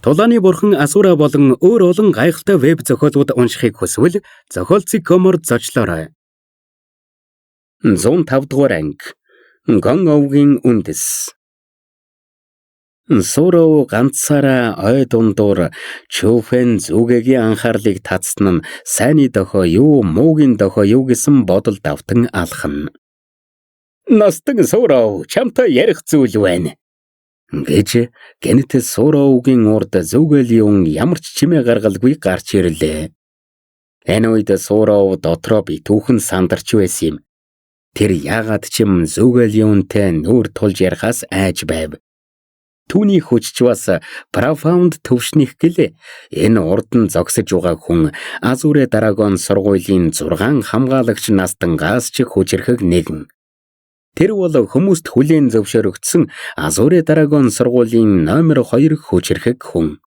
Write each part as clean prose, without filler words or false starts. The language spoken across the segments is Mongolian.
Тулааны бурхан Асура болон өөр олон гайхалтай веб зохиолууд уншихыг хүсвэл зохиолцог.com-оор зочлоорой. 105 дугаар анги. Гон овгийн үндэс. Сурав ганцаараа ой дундуур Чүфэн зүгэгийн анхаарлыг татсан нь сайнны дохио юу, муугийн дохио юу гэсэн бодол давтан алхана. Настан Сурав, чамтай ярих зүйл байна гэж гэнэт Суровгийн урд Зүгэл юун ямар ч чимээ гаргалгүй гарч ирлээ. Энэ үед Суров дотроо битүүхэн сандарч байсан юм. Тэр яагаад ч юм Зүгэл юунтай нүүр тулж ярихаас айж байв. Түүний хүч ч бас profound төвшнийх гэлээ. Энэ урд нь зогсож байгаа хүн Азүрэ Драгон сургуулийн 6 хамгаалагч настангаас ч хүчирхэг нэгэн. Тэр бол хүмүүст хүлээн зөвшөөрөгдсөн Азүрэ Драгон сургуулийн номер 2 хүчирхэг хүн.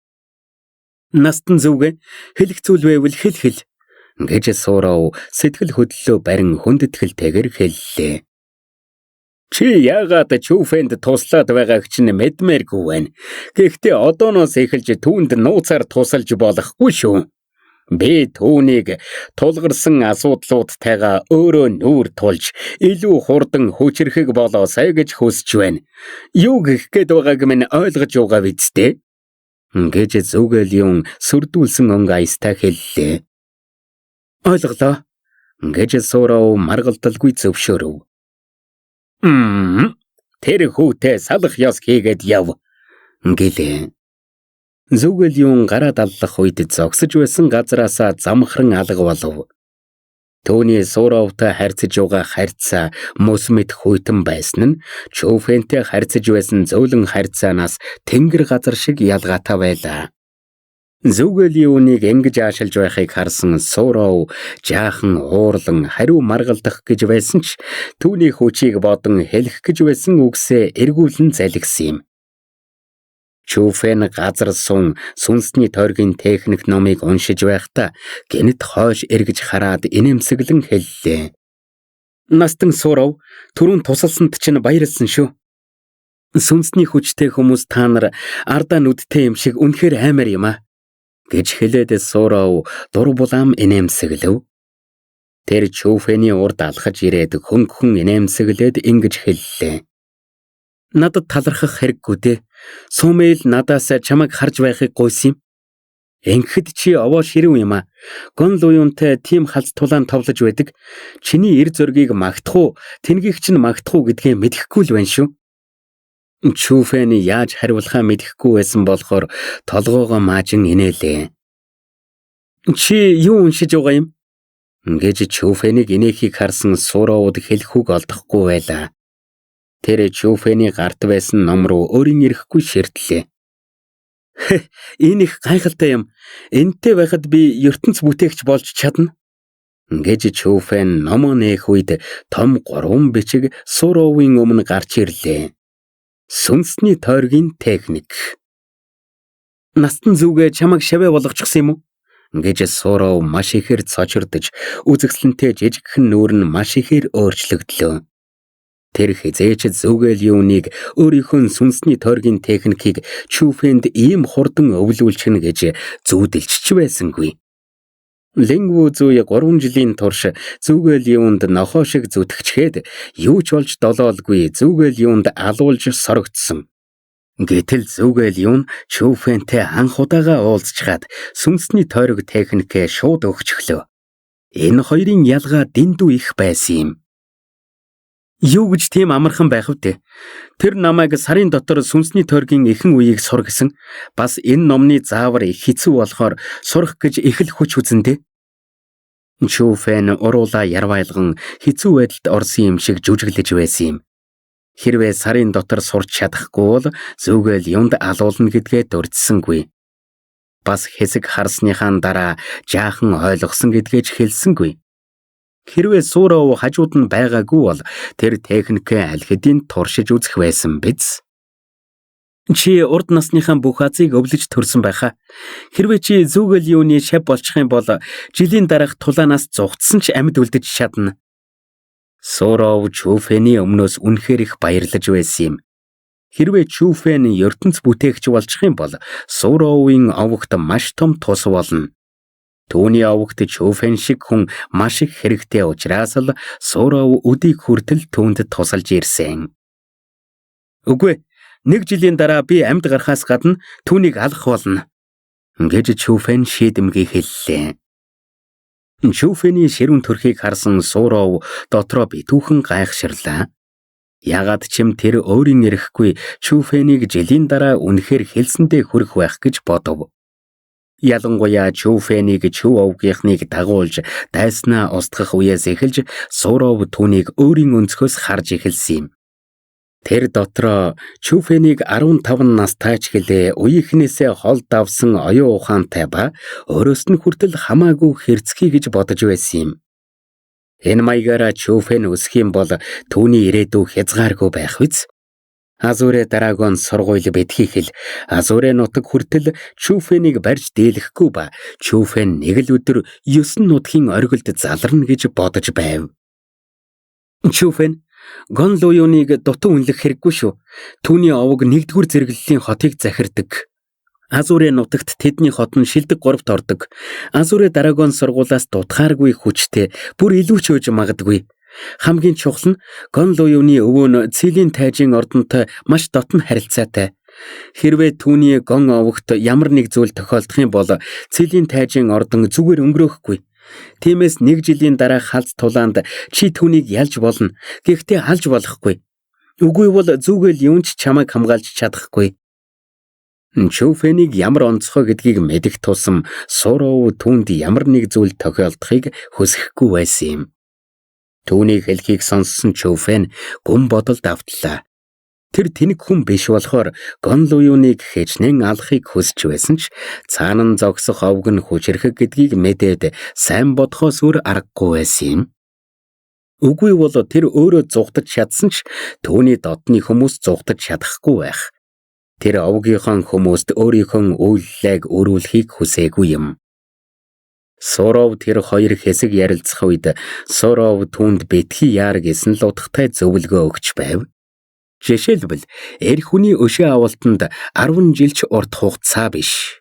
Настан зүвгэ хэлэх зүйл байвал хэл хэл гэж Сурав сэтгэл хөдлөлөө барин хүндэтгэлтэйгээр хэллээ. Чи яагаад Чүфэнд туслаад байгааг чинь мэдмээргүй байна. Гэхдээ одооноос эхэлж түүнд нууцаар тусалж болохгүй шүү. Би түүнийг тулгарсан асуудлуудтайгаа өөрөө нүүр тулж илүү хурдан хүчирхэг болоосай гэж хүсэж байна. Юу гэх гээд байгааг минь ойлгож байгаа биз дээ? Гэж Зүгэл юун сүрдүүлсэн өнгө аястай хэллээ. Ойлголоо гэж Сурав маргалдалгүй зөвшөөрөв. Тэр хүүтэй салах ёс хийгээд яв гэлээ. Зүгэл юун гараа даллах үед зогсож байсан газраасаа замхран алга болов. Түүний Суровтой харьцаж байгаа харьцаа мөс мэт хүйтэн байсан нь Чүфэнтэй харьцаж байсан зөөлөн харьцаанаас тэнгэр газар шиг ялгаатай байлаа. Зүгэл юуныг ингэж аашилж байхыг харсан Суров жаахан уурлан хариу маргалдах гэж байсан ч түүний хүчийг бодон хэлэх гэж байсан үгсээ эргүүлэн залгисан юм. Чүфэн газар сун сүнсний тойргийн техник номыг уншиж байхдаа гэнэт хойш эргэж хараад инээмсэглэн хэллээ. Настан Сурав, түрүүн тусалсанд чинь баярлсан шүү. Сүнсний хүчтэй хүмүүс та нар ардаа нүдтэй юм шиг үнэхээр аймаар юм аа гэж хэлээд Сурав дур булаам инээмсэглэв. Тэр Чүфэний урд алхаж ирээд хөнгөн инээмсэглээд ингэж хэллээ. Надад талархах хэрэггүй дээ. Сумэл надаас чамайг харж байхыг гуйсан юм. Ингэхэд чи овоо ширүүн юм а. Гон луюнтай тийм халз тулаан товлож байдаг. Чиний эр зөргийг магтах уу, тэнгих чинь магтах уу гэдгээ мэдэхгүй л байна шүү. Чүфэн яаж хариулахаа мэдэхгүй байсан болохоор толгоогоо маажин инээлээ. Чи юу уншиж байгаа юм? Гэж Чүфэнийг инээхийг харсан Суроуд хэлэх үг олдохгүй байлаа. Тэр Чүфэний гарт байсан ном руу өөрийн ирэхгүй ширтлээ. Энэ их гайхалтай юм. Энтэй байхад би ертөнц бүтээгч болж чадна. Гэж Чүфэн номоо нээх үед том 3 бичиг Суровын өмнө гарч ирлээ. Сүнсний тойргийн техник. Настан зүгээ чамайг шавэ болгочихсон юм уу? Гэж Суров маш ихээр цочирдож үзэсгэлэнтэй жижигхэн нүүр нь маш ихээр өөрчлөгдлөө. Тэр хэзээ ч Зүгэл юуныг өөрийнхөө сүнсний тойргийн техникийг Чүфэнд ийм хурдан өвлүүлчихнэ гэж зүүдэлж байсангүй. Лингву зүй 3 жилийн турш Зүгэл юунд нохоо шиг зүтгэчгээд юу ч болж долоолгүй Зүгэл юунд алуулж сорогдсон. Гэтэл Зүгэл юун Чүфэнтэй анх удаага уулзчаад сүнсний тойрог техникээ шууд өгчихлөө. Энэ хоёрын ялгаа дэндүү их байсан юм. Юу гэж тийм амархан байх вэ? Тэр намайг сарын дотор сүнсний тойргийн ихэнх үеийг сур гэсэн. Бас энэ номны заавар их хэцүү болохоор сурах гэж их л хүч үзэн дээ. Чүфэн уруулаа ярвайлган хэцүү байдалд орсон юм шиг жүжиглэж байсан юм. Хэрвээ сарын дотор сурч чадахгүй бол зүгэл юунд алуулна гэдгээ дурдсангүй. Бас хэсэг харсныхаа дараа жаахан ойлгосон гэдгээ ч хэлсэнгүй. Хэрвээ Сурав хажууд нь байгаагүй бол тэр техникээ аль хэдийн туршиж үзэх байсан биз? Чи урд насныхаа бүх азыг өвлөж төрсөн байхаа. Хэрвээ чи зүгэл юуны шав болчих юм бол жилийн дараах тулаанаас зугтсан ч амьд үлдэж чадна. Сурав Чүфэний өмнөөс үнэхээр их баярлаж байсан юм. Хэрвээ Чүфэн ертөнц бүтээгч болчих юм бол Суровын овогт маш том тус болно. Түүний овогт Чүфэн шиг хүн маш их хэрэгтэй учраас л Суров өдийг хүртэл түүнд тусалж ирсэн. Үгүй, нэг жилийн дараа би амьд гарахаас гадна түүнийг алах болно гэж Чүфэн шийдэмгий хэллээ. Чүфэний ширүүн төрхийг харсан Суров дотроо битүүхэн гайхширлаа. Ягаад ч юм тэр өөрийн эрэхгүй Чүфэнийг жилийн дараа үнэхээр хэлсэндээ хүрэх байх гэж бодов. Ялангуяа Чүфэнийг Чү овгийнхныг дагуулж дайснаа устгах үеэс эхэлж Суров түүнийг өөрийн өнцгөөс харж эхэлсэн юм. Тэр дотроо Чүфэнийг 15 настай ч гэлээ үеийнхнээсээ хол давсан оюун ухаантай ба өөрөөс нь хүртэл хамаагүй хэрцгий гэж бодож байсан юм. Энэ маягаараа Чүфэн өсөх юм бол түүний ирээдүй хязгааргүй байх биз? Азүрэ дараагон сургууль битгий хэл. Азүрэ нутаг хүртэл Чүфэнийг барьж дийлэхгүй ба Чүфэн нэг л өдөр 9 нутгийн оргилд заларна гэж бодож байв. Чүфэн, Гонлуюныг дутуу үнэлэх хэрэггүй шүү. Түүний овог нэгдүгээр зэрэглэлийн хотыг захирдаг. Азүрэ нутагт тэдний хот нь шилдэг 3-т ордог. Азүрэ Драгон сургуулиас дутхааргүй хүчтэй, бүр илүү ч өөж магадгүй. Хамгийн чухал нь Гонлуюны өвөө нь Цэлийн тайжийн ордонтой маш дотн харилцаатай. Хэрвээ түүний гон овогт ямар нэг зүйл тохиолдох юм бол Цэлийн тайжийн ордон зүгээр өнгөрөөхгүй. Тиймээс нэг жилийн дараа халз тулаанд чи түүнийг ялж болно. Гэхдээ алж болохгүй. Үгүй бол зүгэл юун ч чамайг хамгаалж чадахгүй. Чүфэнийг ямар онцгой гэдгийг мэдэх тусам Суров түүнд ямар нэг зүйл тохиолдохыг хүсэхгүй байсан юм. Түүний хэлхийг сонссон Чүфэн гүн бодолд автлаа. Тэр тэнэг хүн биш болохоор Гонлуюныг хичнээн алахыг хүсч байсан ч цаана нь зогсох овг нь хүчирхэг гэдгийг мэдээд сайн бодохоос өөр аргагүй байсан юм. Үгүй бол тэр өөрөө зугтаж чадсан ч түүний дотны хүмүүс зугтаж чадахгүй байх. Тэр овгийнхон хүмүүст өөрийнхөө үйллээг өрүүлэхийг хүсээгүй юм. Суров тэр хоёр хэсэг ярилцах үед Суров түүнд битгий яар гэсэн л утгатай зөвлөгөө өгч байв. Жишээлбэл, эр хүний өшөө авалтанд 10 жилч урт хугацаа биш.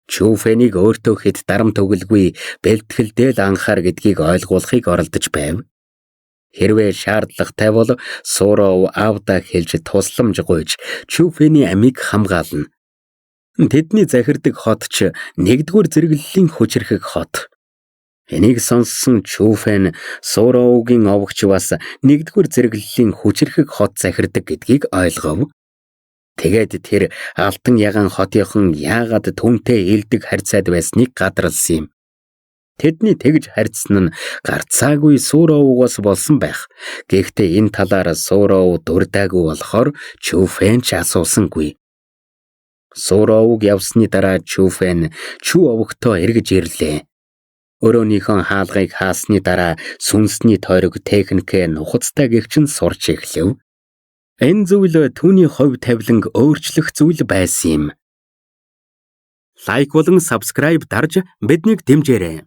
Чүфэнийг өөртөө хэд дарамт өгөлгүй бэлтгэлдээ л анхаар гэдгийг ойлгуулахыг оролдож байв. Хэрвээ шаардлагатай бол Суров аавдаа хэлж тусламж гуйж Чүфэний амийг хамгаална. Тэдний захирдаг хот ч нэгдүгээр зэрэглэлийн хүчирхэг хот. Энийг сонссон Чүфэн Суровгийн овогч бас нэгдүгээр зэрэглэлийн хүчирхэг хот захирдаг гэдгийг ойлгов. Тэгээд тэр алтан ягаан хотынхон яагаад түүнтэй илдэг харьцаад байсныг гадралсан юм. Тэдний тэгж харьцсан нь гарцаагүй Суровгоос болсон байх. Гэхдээ энэ талаар Суров дурдаагүй болохоор Чүфэн ч асуусангүй. Суровг явсны дараа Чүфэн Чү овогтоо эргэж ирлээ. Өрөөнийхөө хаалгыг хаасны дараа сүнсний тойрог техникээ нухацтай гэгчин сурч эхлэв. Энэ зүйл түүний хувь тавиланг өөрчлөх зүйл байсан юм. Лайк болон subscribe дарж биднийг дэмжээрэй.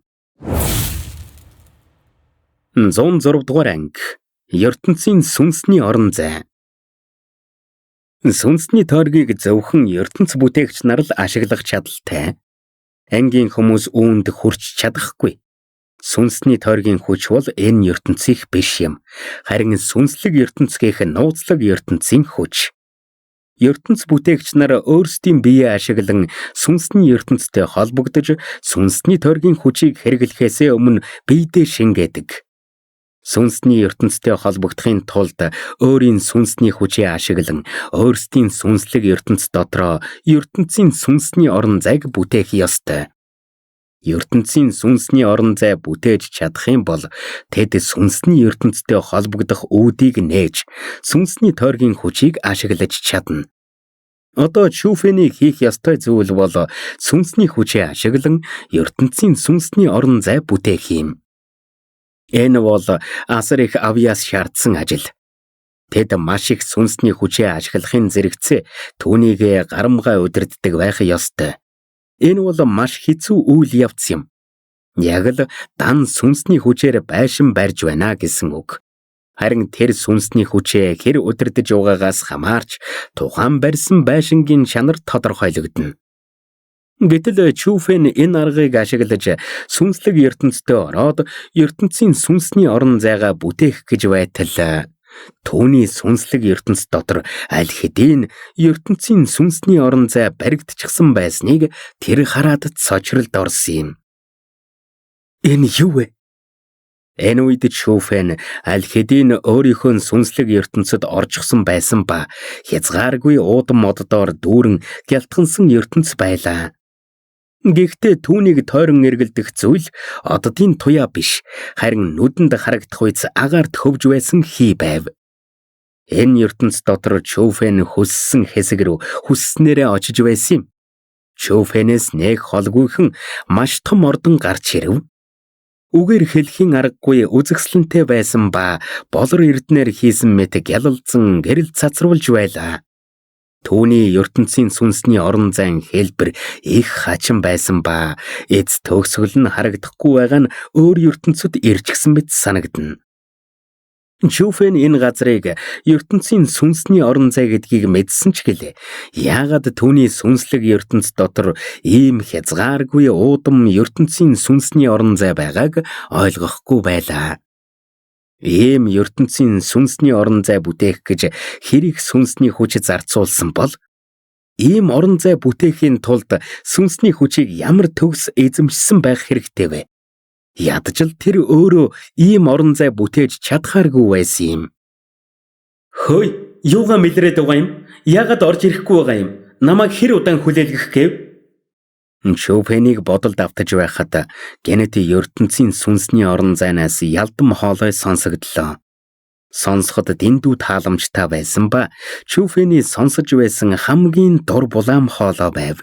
106 дугаар анги. ертөнцийн сүнсний орон зай. Сүнсний тойргийг зөвхөн ертөнц бүтээгч нар л ашиглах чадaltaй. Ангийн хүмүүс үүнд хүрч чадахгүй. Сүнсний тойргийн хүч бол энэ ертөнцийнх биш юм. Харин сүнслэг ертөнц гэх нууцлаг ертөнцийн хүч. Ертөнц бүтээгч нар өөрсдийн биеэ ашиглан сүнсний ертөнцтэй холбогдож сүнсний тойргийн хүчийг хэрэглэхээсээ өмнө биедээ шингээдэг. Сүнсний ертөнцтэй холбогдохын тулд өөрийн сүнсний хүчээ ашиглан өөрсдийн сүнслэг ертөнц дотроо ертөнцийн сүнсний орон зайг бүтээх ёстой. Ертөнцийн сүнсний орон зай бүтээж чадах юм бол тэд сүнсний ертөнцтэй холбогдох үүдийг нээж сүнсний тойргийн хүчийг ашиглаж чадна. Одоо Чүфэний хийх ёстой зүйл бол сүнсний хүчээ ашиглан ертөнцийн сүнсний орон зай бүтээх юм. Энэ бол асар их авьяас шаардсан ажил. Тэд маш их сүнсний хүчээ ашиглахын зэрэгцээ түүнийг гарамгай удирддаг байх ёстой. Энэ бол маш хэцүү үйл явц юм. Яг л дан сүнсний хүчээр байшин барьж байна гэсэн үг. Харин тэр сүнсний хүчээ хэр удирдах угаагаас хамаарч тухайн барьсан байшингийн чанар тодорхойлогдоно. Гэтэл Чүфэн энэ аргыг ашиглаж сүнслэг ертөнцийн ороод ертөнцийн сүнсний орон зайгаа бүтээх гэж байтал түүний сүнслэг ертөнц дотор аль хэдийн ертөнцийн сүнсний орон зай баригдчихсан байсныг тэр хараад цочролд орсон юм. Энэ юу вэ? Энэ үед Чүфэн аль хэдийн өөрийнхөө сүнслэг ертөнцид орчихсон байсан ба хязгааргүй уудам моддоор дүүрэн гялтгансан ертөнц байлаа. Гэхдээ түүнийг тойрон эргэлдэх зүйл оддын туяа биш, харин нүдэнд харагдах үз агаарт хөвж байсан хий байв. Энэ ертөнц дотор Чүфэн хүссэн хэсэг рүү хүсснээрээ очиж байсан юм. Чүфэнээс нэг холгүйхэн маш том ордон гарч ирэв. Үгээр хэлхийн аргагүй үзэсгэлэнтэй байсан ба болор эрдэнээр хийсэн мэт гялалзан гэрэл цацруулж байлаа. Түүний ертөнцийн сүнсний орон зайн хэлбэр их хачин байсан ба эц төгсгөл нь харагдахгүй байгаа нь өөр ертөнцид ирчихсэн мэт санагдана. Чүфэн энэ газрыг ертөнцийн сүнсний орон зай гэдгийг мэдсэн ч гэлээ. Яагаад түүний сүнслэг ертөнц дотор ийм хязгааргүй уудам ертөнцийн сүнсний орон зай байгааг ойлгохгүй байлаа. Ийм ертөнцийн сүнсний орон зай бүтээх гэж хэрэг сүнсний хүч зарцуулсан бол ийм орон зай бүтээхийн тулд сүнсний хүчийг ямар төгс эзэмшсэн байх хэрэгтэй вэ? Ядаж л тэр өөрөө ийм орон зай бүтээж чадхааргүй байсан юм. Хөөе, юугаа мэлрээд байгаа юм? Яагаад орж ирэхгүй байгаа юм? Намайг хэр удаан хүлээлгэх гэв? Чүфэнийг бодолд автаж байхад гэнэт ертөнцийн сүнсний орон зайнаас ялдам хоолой сонсогдлоо. Сонсоход дэндүү тааламжтай байсан ба Чүфэний сонсож байсан хамгийн дур булаам хоолой байв.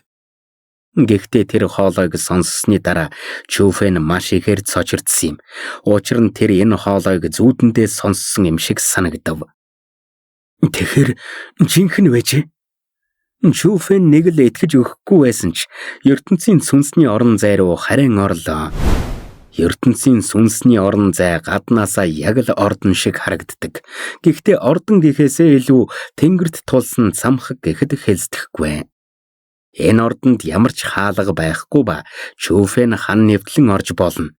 Гэхдээ тэр хоолойг сонссны дараа Чүфэн маш ихээр цочирдсан юм. Учир нь тэр энэ хоолойг зүүдэндээ сонссон юм шиг санагдав. Тэгэхээр жинхэнэ вэ? Чүфэн нэг л итгэж өгөхгүй байсан ч ертөнцийн сүнсний орон зай руу харин орлоо. Ертөнцийн сүнсний орон зай гаднаасаа яг л ордон шиг харагддаг. Гэхдээ ордон гэхээсээ илүү тэнгэрт тулсан цамхаг гэхэд хэлцдэхгүй. Энэ ордонд ямар ч хаалга байхгүй ба Чүфэн хан нэвтлэн орж болно.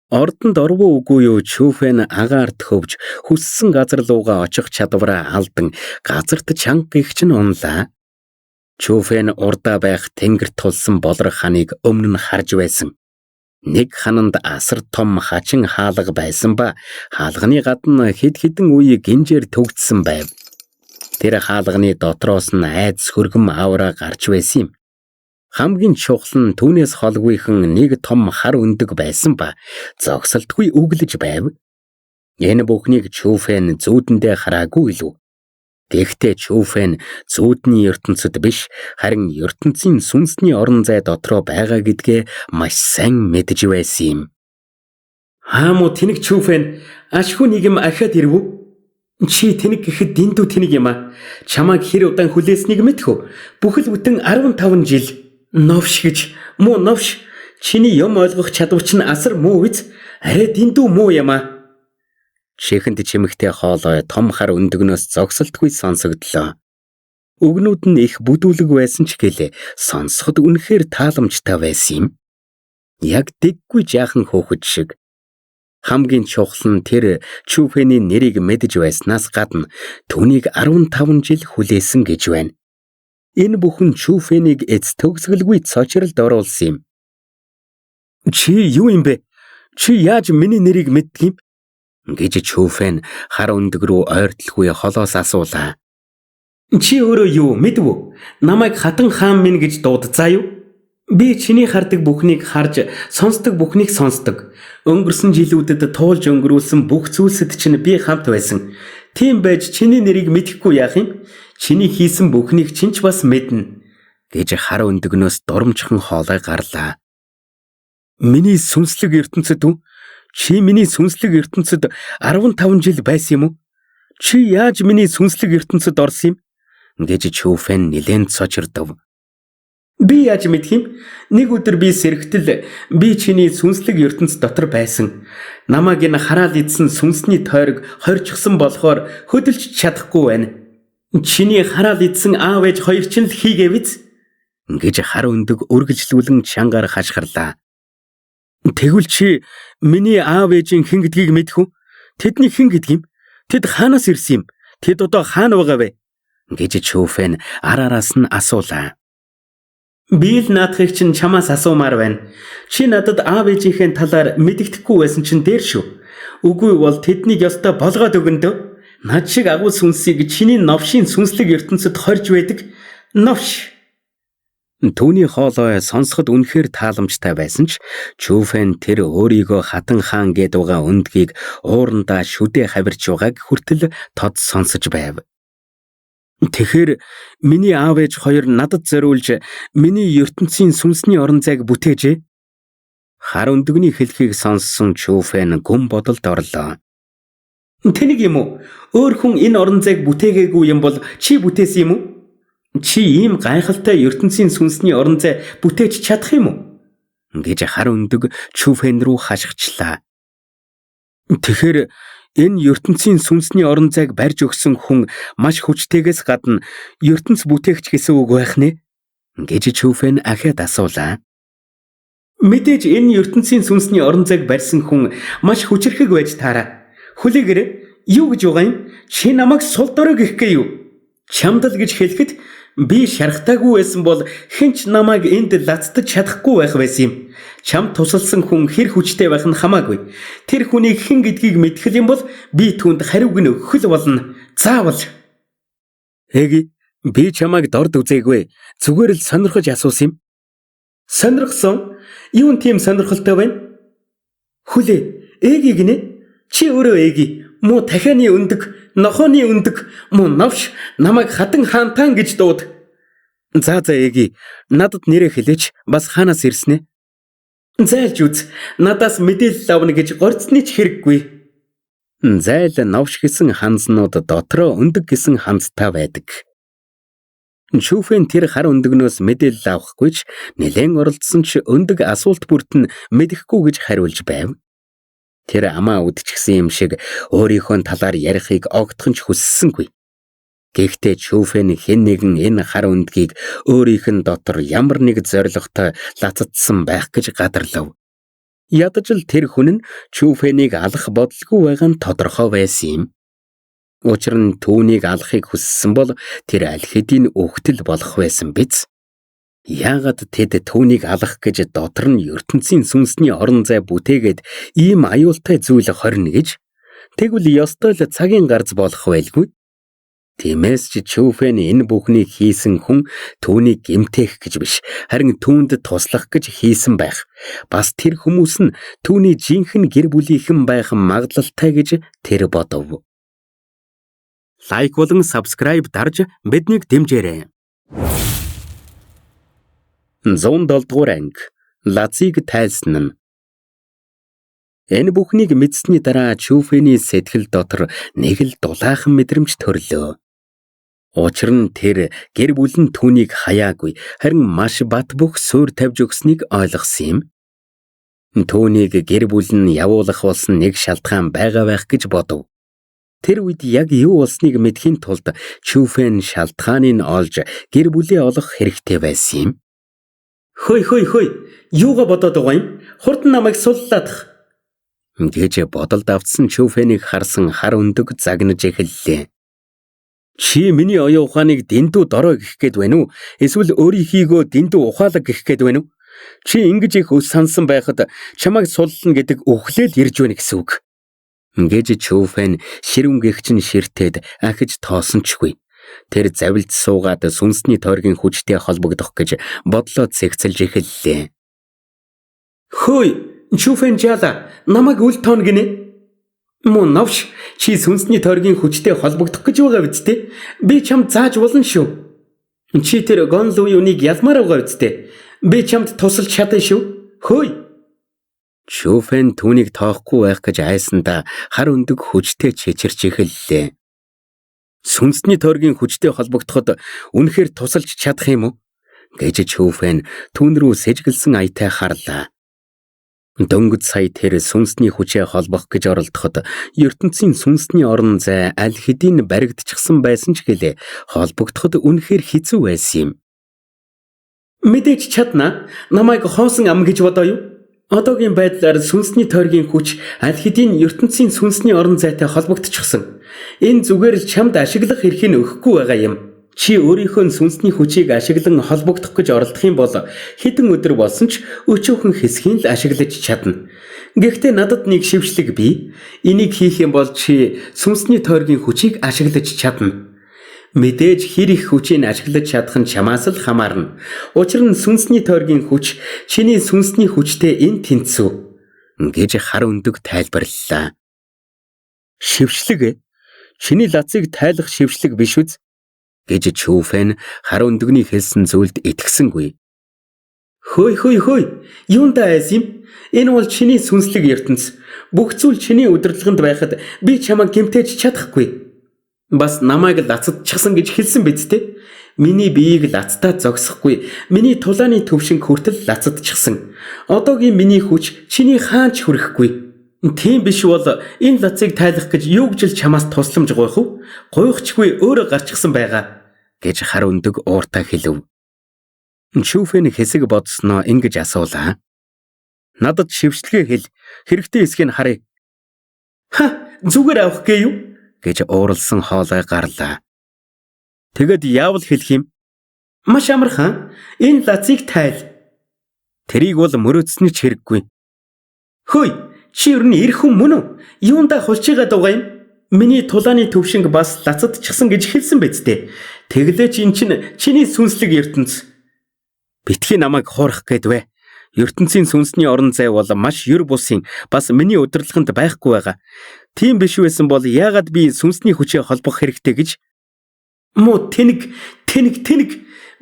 Ордонд оров үгүй юу Чүфэн агаарт хөвж хүссэн газар руугаа очих чадвараа алдан газарт чанга гихч нь унлаа. Чүфэн урдаа байх тэнгэрт тулсан болор ханыг өмнө нь харж байсан. Нэг хананд асар том хачин хаалга байсан ба хаалганы гадна хэд хэдэн үе гинжээр төгдсөн байв. Тэр хаалганы дотроос нь айдас хөргөм авраа гарч байсан юм. Хамгийн чухал нь түүнээс холгүйхэн нэг том хар өндөг байсан ба зогсолтгүй үглэж байв. Энэ бүхнийг Чүфэн зүүдэндээ хараагүй илүү. Гэхдээ Чүфэн зүүдний ертөнцид биш, харин ертөнцийн сүнсний орон зай дотроо байгаа гэдгээ маш сайн мэдж байсан юм. Аа муу тэнэг Чүфэн, ашгүй нэг юм ахиад ирэв үү? Чи тэнэг гэхэд дэндүү тэнэг юм аа. Чамайг хэр удаан хүлээснийг мэдэх үү? Бүхэл бүтэн 15 жил. Новш гэж, муу новш. Чиний юм ойлгох чадвар чинь асар муу биз? Арай дэндүү муу юм аа. Чихэнд чимэгтэй хоолой том хар өндөгнөөс зогсолтгүй сонсогдлоо. Үгнүүд нь их бүдүүлэг байсан ч гэлээ сонсоход үнэхээр тааламжтай байсан юм. Яг дэггүй жаахан хөөхөд шиг. Хамгийн чухал нь тэр Чүфэний нэрийг мэдэж байснаас гадна түүнийг 15 жил хүлээсэн гэж байна. Энэ бүхэн Чүфэнийг эц төгсгөлгүй цочролд оруулсан юм. Чи юу юм бэ? Чи яаж миний нэрийг мэддэг юм? Гэж Чүфэн хар өндөг рүү ойртлгүй холоос асуулаа. Чи өөрөө юу мэдв үү? Намайг хатан хаан минь гэж дуудцаа юу? Би чиний хардаг бүхнийг харж, сонсдог бүхнийг сонсдог. Өнгөрсөн жилүүдэд туулж өнгөрүүлсэн бүх зүйлсэд чинь би хамт байсан. Тийм байж чиний нэрийг мэдэхгүй яах юм? Чиний хийсэн бүхнийг чинь ч бас мэднэ гэж хар өндөгнөөс дурамжхан хоолой гарлаа. Миний сүнслэг ертөнцид үү? Чи миний сүнслэг ертөнцид 15 жил байсан юм уу? Чи яаж миний сүнслэг ертөнцид орсон юм? Гэж Чүфэн нилээн цочирдов. Би яаж мэдх юм? Нэг өдөр би сэрэгтэл би чиний сүнслэг ертөнц дотор байсан. Намайг энэ хараал идсэн сүнсний тойрог хорчихсон болохоор хөдөлж чадахгүй байна. Чиний хараал идсэн аав ээж хоёр чинь л хийгээвиз? Гэж хар өндөг үргэлжлүүлэн чангаар хашгирлаа. Тэгвэл чи миний аав ээжийн хэн гэдгийг мэдэх үү? Тэдний хэн гэдэг юм? Тэд хаанаас ирсэн юм? Тэд одоо хаана байгаа вэ? Гэж Чүфэн ар араас нь асуулаа. Би л наадахыг чинь чамаас асуумаар байна. Чи надад аав ээжийнхээ талаар мэдэгдэхгүй байсан чинь дээр шүү. Үгүй бол тэднийг ёстой болгоод өгөн дөө. Над шиг агуу сүнсийг чиний новшийн сүнслэг ертөнцид хорж байдаг. Новш. Түүний хоолой сонсоход үнэхээр тааламжтай байсан ч Чүфэн тэр өөрийгөө хатан хаан гээд байгаа өндгийг уурандаа шүдэ хавирч байгааг хүртэл тод сонсож байв. Тэгэхээр миний аав ээж хоёр надад зориулж миний ертөнцийн сүнсний орон зайг бүтээжээ. Хар өндөгний хэлхийг сонссон Чүфэн гүн бодолд орлоо. Тэнэг юм уу? Өөр хүн энэ орон зайг бүтээгээгүй юм бол чи бүтээсэн юм уу? Чи ийм гайхалтай ертөнцийн сүнсний орон зай бүтээж чадах юм уу? Гэж хар өндөг Чүфэн рүү хашгичлаа. Тэгэхээр энэ ертөнцийн сүнсний орон зайг барьж өгсөн хүн маш хүчтэйгээс гадна ертөнц бүтээгч гэсэн үг байх нэ? Гэж Чүфэн ахиад асуулаа. Мэдээж энэ ертөнцийн сүнсний орон зайг барьсан хүн маш хүчирхэг байж таараа. Хүлээгээрэй. Юу гэж байгаа юм? Чи намайг сул дорой гэх гээ юу? Чамд л гэж хэлэхэд би шархтаагүй байсан бол хэн ч намайг энд лацтаж чадахгүй байх байсан юм. Чамд тусалсан хүн хэр хүчтэй байх нь хамаагүй. Тэр хүнийг хэн гэдгийг мэдэх юм бол би түүнд хариуг нь өгөх л болно. Заавал. Эги, би чамайг дорд үзээгүй. Зүгээр л сонирхож асуусан юм. Сонирхсон? Юун тийм сонирхолтой байна? Хүлээ. Эги гинэ? Чи өөрөө эги. Муу дахианы өндөг, нохооны өндөг, муу новш намайг хатан хаантан гэж дууд. За эги, надад нэрээ хэлээч. Бас хаанаас ирсэн ээ? Зайлж үз. Надаас мэдээлэл авна гэж горцны ч хэрэггүй. Зайл новш гэсэн ханзнууд дотроо өндөг гэсэн ханзтай байдаг. Чүфэн тэр хар өндөгнөөс мэдээлэл авахгүй ч нэлээн оролдсон ч өндөг асуулт бүрт нь мэдэхгүй гэж хариулж байв. Тэр амаа үдчихсэн юм шиг өөрийнхөө талаар ярихыг огтхон ч хүссэнгүй. Гэхдээ Чүфэн хэн нэгэн энэ хар өндгийг өөрийнх нь дотор ямар нэг зорилготой лацадсан байх гэж гадарлав. Ядаж л тэр хүн нь Чүфэнийг алах бодолгүй байгаа нь тодорхой байсан юм. Учир нь түүнийг алахыг хүссэн бол тэр аль хэдийн өгтөл болох байсан биз. Яагаад тэд түүнийг алах гэж дотор нь ертөнцийн сүнсний орон зай бүтээгээд ийм аюултай зүйл хорно гэж? Тэгвэл ёстой л цагийн гарц болох байлгүй. Тиймээс ч Чүфэн энэ бүхнийг хийсэн хүн түүнийг гэмтээх гэж биш, харин түүнд туслах гэж хийсэн байх. Бас тэр хүмүүс нь түүний жинхэнэ гэр бүлийнхэн байх магадлалтай гэж тэр бодов. Лайк болон subscribe дарж биднийг дэмжээрэй. 107 дугаар анги. Лазыг тайлсан нь. Энэ бүхнийг мэдсэний дараа Чүфэний сэтгэл дотор нэг л дулаахан мэдрэмж төрлөө. Учир нь тэр гэр бүл нь түүнийг хаяагүй, харин маш бат бөх суурь тавьж өгснийг ойлгосон юм. Түүнийг гэр бүл нь явуулах болсон нэг шалтгаан байгаа байх гэж бодов. Тэр үед яг юу болсныг мэдэхийн тулд Чүфэн шалтгааныг олж гэр бүлээ олох хэрэгтэй байсан юм. Хөөй, юугаа бодоод байгаа юм? Хурдан намайг суллаадах. Гэж бодолд автсан Чүфэнийг харсан хар өндөг загнаж эхэллээ. Чи миний оюун ухааныг дэндүү дорой гэх гээд байна уу? Эсвэл өөрийнхийгөө дэндүү ухаалаг гэх гээд байна уу? Чи ингэж их өс сансан байхад чамайг суллана гэдэг үхлээл ирж байна гэсэн үг. Гэж Чүфэн ширүүн гэгч нь ширтээд ахиж тоосон чгүй. Тэр завилд суугаад сүнсний тойргийн хүчтэй холбогдох гэж бодлоо цэгцэлж эхэллээ. Хөөй, Чүфэн жаала, намайг үл тоон гинэ. Муу новш, чи сүнсний тойргийн хүчтэй холбогдох гэж байгаа биз дээ? Би чамд зааж болно шүү. Чи тэр Гонлу юуныг ялмаар байгаа биз дээ? Би чамд тусалж чадна шүү. Хөөй. Чүфэн түүнийг тоохгүй байх гэж айсандаа хар өндөг хүчтэй чичирч эхэллээ. Сүнсний тойргийн хүчтэй холбогдоход үнэхээр тусалж чадах юм уу? Гэж Чүфэн түүн рүү сэжгэлсэн аятай харлаа. Дөнгөж сая тэр сүнсний хүчээ холбох гэж оролдоход ертөнцийн сүнсний орон зай аль хэдийн баригдчихсан байсан ч гэлээ холбогдоход үнэхээр хэцүү байсан юм. Мэдээж чадна. Намайг хоосон ам гэж бодоо юу? Одоогийн байдлаар сүнсний тойргийн хүч аль хэдийн ертөнцийн сүнсний орон зайтай холбогдчихсон. Энэ зүгээр л чамд ашиглах эрхийг өгөхгүй байгаа юм. Чи өөрийнхөө сүнсний хүчийг ашиглан холбогдох гэж оролдох юм бол хэдэн өдөр болсон ч өчүүхэн хэсгийг л ашиглаж чадна. Гэхдээ надад нэг шившлэг бий. Энийг хийх юм бол чи сүнсний тойргийн хүчийг ашиглаж чадна. Мэдээж хэр их хүчийг ашиглаж чадах нь чамаас л хамаарна. Учир нь сүнсний тойргийн хүч чиний сүнсний хүчтэй энэ тэнцүү гэж хар өндөг тайлбарлалаа. Шившлэг чиний лацыг тайлах шившлэг биш үз гэж Чүфэн хар өндөгний хэлсэн зүйлд итгэсэнгүй. Хөөй хөөй хөөй, юундаа айс юм? Энэ бол чиний сүнслэг ертөнц. Бүх зүйл чиний удирдлаганд байхад би чамайг гэмтээж чадахгүй. Бас намайг лацадчихсан гэж хэлсэн биз дээ. Миний биеийг лацтаа зогсохгүй. Миний тулааны төвшинг хүртэл лацадчихсан. Одоогийн миний хүч чиний хаанч хүрэхгүй. Тийм биш бол энэ лацыг тайлах гэж юу гэж л чамаас тусламж гуйх вэ? Гуйхчгүй өөрөө гарчихсан байгаа гэж хар өндөг ууртаа хэлв. Чүфэн хэсэг бодсноо ингэж асуулаа. Надад шившлэгээ хэл. Хэрэгтэй хэсгийг харъя. Ха, зүгээр авах гээ юу? Гэж ууралсан хоолой гарлаа. Тэгэд яавал хэлэх юм? Маш амархан. Энэ лацыг тайл. Тэрийг бол мөрөөдсөний ч хэрэггүй. Хөөй, чи ер нь эр хүн мөн үү? Юундаа хулчигаад байгаа юм? Миний тулааны төвшинг бас лацадчихсан гэж хэлсэн биз дээ. Тэглээч эн чинь чиний сүнслэг ертөнц. Битгий намайг хуурах гээд вэ. Ертөнцийн сүнсний орон зай бол маш юр бусын бас миний удирдлаганд байхгүй байгаа. Тийм биш байсан бол яагаад би сүнсний хүчээ холбох хэрэгтэй гэж? Муу тэнэг тэнэг тэнэг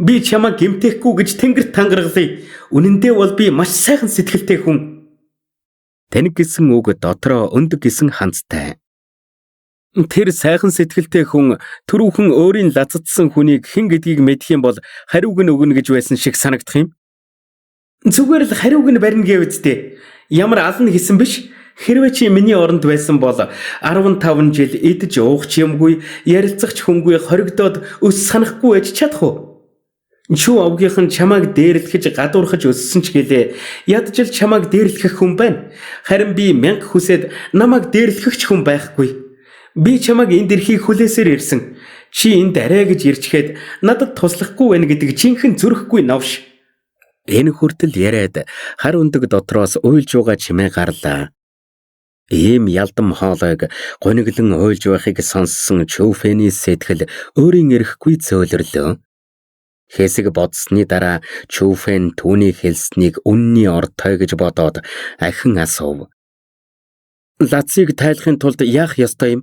би чамайг гэмтээхгүй гэж тэнгэрт тангаргалъя. Үнэндээ бол би маш сайхан сэтгэлтэй хүн. Тэнэг гэсэн үг дотроо өндөг гэсэн ханцтай. Тэр сайхан сэтгэлтэй хүн түрүүхэн өөрийн лацадсан хүнийг хэн гэдгийг мэдэх юм бол хариуг нь өгнө гэж байсан шиг санагдах юм. Зүгээр л хариуг нь барина гэв үсттэй. Ямар ална хийсэн биш. Хэрвээ чи миний оронд байсан бол 15 жил идэж уух ч юмгүй, ярилцах ч хүнгүй хоригдоод өс санахгүй байж чадах уу? Чүү овгийнх нь чамайг дээрлэхэж гадуурхаж өссөн ч гэлээ. Ядаж л чамайг дээрлэхэх хүн байна. Харин би мянга хүсээд намайг дээрлэхэх ч хүн байхгүй. Би чамайг энэ дэлхийг хүлээсээр ирсэн. Чи энд арай гэж ирчгээд надад туслахгүй байна гэдэг жинхэнэ зүрхгүй новш. Энэ хүртэл яриад хар өндөг дотроос уйлж байгаа чимээ гарлаа. Ийм ялдам хоолойг гуниглан уйлж байхыг сонссон Чүфэний сэтгэл өөрийн эрэхгүй зөөлөрлөө. Хэсэг бодсны дараа Чүфэн түүний хэлснийг үнний ортой гэж бодоод ахин асуув. Лацыг тайлахын тулд яах ёстой юм?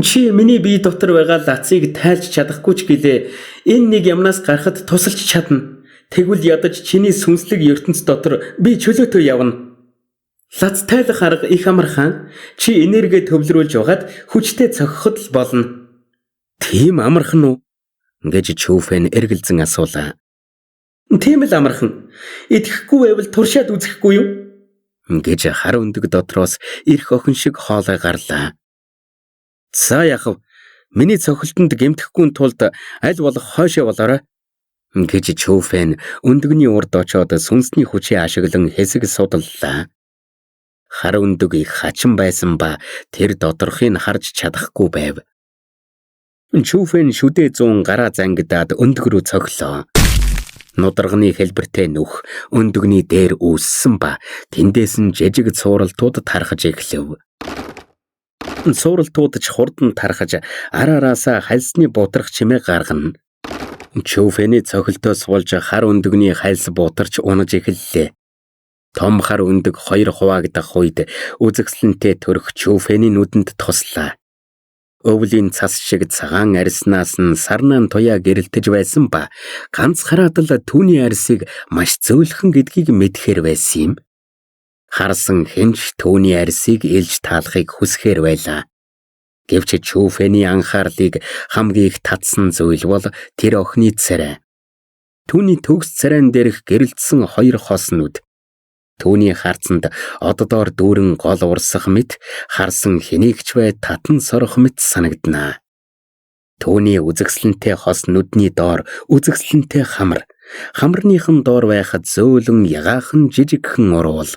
Чи миний бие дотор байгаа лацыг тайлж чадахгүй ч гэлээ. Энэ нэг юмнаас гарахад тусалж чадна. Тэгвэл ядаж чиний сүнслэг ертөнц дотор би чөлөөтэй явна. Лац тайлах арга их амархан. Чи энерги төвлөрүүлж байгаад хүчтэй цохиход л болно. Тийм амархан уу? Гэж Чүфэн эргэлзэн асуулаа. Тийм л амархан. Итгэхгүй байвал туршаад үзэхгүй юу? Гэж хар өндөг дотроос эрх охин шиг хоолой гарлаа. За яхав. Миний цохилтонд гэмтэхгүй тулд аль болох хойшоо болоорой гэж Чүфэн өндөгний урд очоод сүнсний хүчээ ашиглан хэсэг судаллаа. Хар өндөг их хачин байсан ба тэр доторхыг харж чадахгүй байв. Чүфэн шүдээ зүүн гараа зангидаад өндөг рүү цоглоо. Нударганы хэлбэртэй нүх өндөгний дээр үүссэн ба тэндээс нь жижиг цууралтууд тархаж эхлэв. Цууралтууд ч хурдан тархаж ар араасаа хальсны бутрах чимээ гаргана. Чүфэний цохилтоос болж хар өндөгний хальс бутарч унаж эхэллээ. Том хар өндөг хоёр хуваагдах үед үзэсгэлэнтэй төрөх Чүфэний нүдэнд туслаа. Өвлийн цас шиг цагаан арьснаас нь сарнаан туяа гэрэлтэж байсан ба ганц хараад л түүний арьсыг маш зөөлхөн гэдгийг мэдхээр байсан юм. Харсан хэн ч түүний арьсыг илж таалахыг хүсэхээр байлаа. Гэвч Чүфэний анхаарлыг хамгийн их татсан зүйл бол тэр охины царай. Түүний төгс царайн дээрх гэрэлтсэн хоёр хос нүд. Түүний харцанд оддоор дүүрэн гол урсах мэт харсан хэнийг ч бай татан сорох мэт санагдана. Түүний үзэсгэлэнтэй хос нүдний доор үзэсгэлэнтэй хамар, хамарныхан доор байхад зөөлөн ягаахан жижигхэн уруул.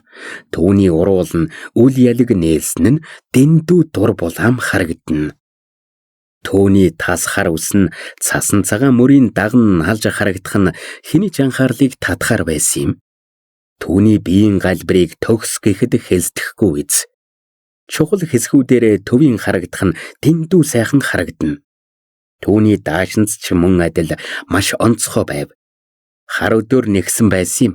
Түүний уруул нь үл ялэг нээлсэн нь дэндүү дур булаам харагдана. Түүний тас хар үс нь цасан цагаан мөрийн даган налж харагдах нь хэний ч анхаарлыг татахаар байсан юм. Түүний биеийн галбирыг төгс гэхэд хэлсдэхгүй биз. Чухал хэсгүүдээрээ төвийн харагдах нь дэндүү сайхан харагдана. Түүний даашинз ч мөн адил маш онцгой байв. Хар өдөр нэгсэн байсан юм.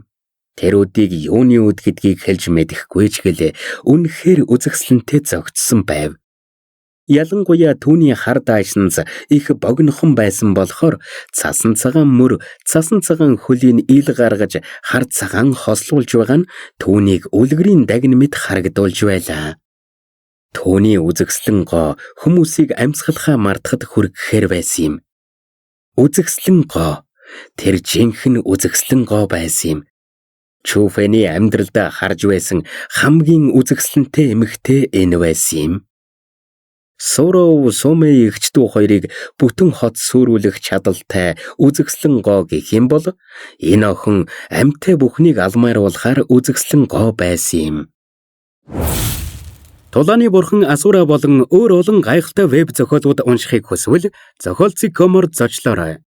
Тэр үдийг юуны үд гэдгийг хэлж мэдэхгүй ч гэлээ үнэхээр үзэсгэлэнтэй зөгцсөн байв. Ялангуяа түүний хар даашинз их богинохон байсан болохоор цасан цагаан мөр, цасан цагаан хөлийн ил гаргаж хар цагаан хослуулж байгаа нь түүнийг үлгэрийн дагин мэт харагдуулж байлаа. Түүний үзэсгэлэн гоо хүмүүсийг амьсгалахаа мартахад хүргэхээр байсан юм. Үзэсгэлэн гоо. Тэр жинхэнэ үзэсгэлэн гоо байсан юм. Чүфэний амьдралдаа харж байсан хамгийн үзэсгэлэнтэй эмэгтэй энэ байсан юм. Суров Сумэ эгч дүү хоёрыг бүтэн хот сүрүүлэх чадалтай үзэсгэлэн гоо гэх юм бол энэ охин амьтай бүхнийг алмааруулахаар үзэсгэлэн гоо байсан юм. Тулааны бурхан Асура болон өөр олон гайхалтай веб зохиолууд уншихыг хүсвэл зохиолцог.com-оор зочлоорой.